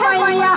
मैया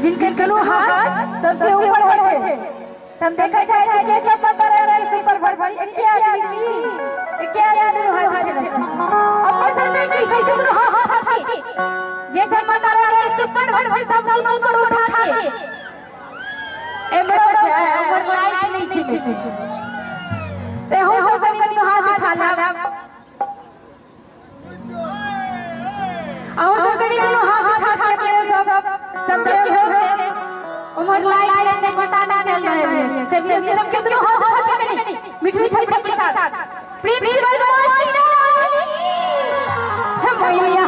जिनके दुनू हाथ सबसे ऊपर होय छै हम देखै छै जे सब माता रानी के सुपर भगवान एके आदमी दुनू हाथ उठेले छै अपन सब की छै दुनू हाथ उठा के जे सब माता रानी के सुपर भगवान सब दुनू ऊपर उठा के एमरो छै ओकर लाइट नहीं छै ते हम सब दुनू हाथ उठा लाब अहो सब दुनू हाथ उठा के सब सब के हो उमर लाइट छै पता नहीं चल रहा है सब सब के दुनू हाथ उठा के मिठी मिठी के साथ प्रेम से बोलो श्री राम भैया।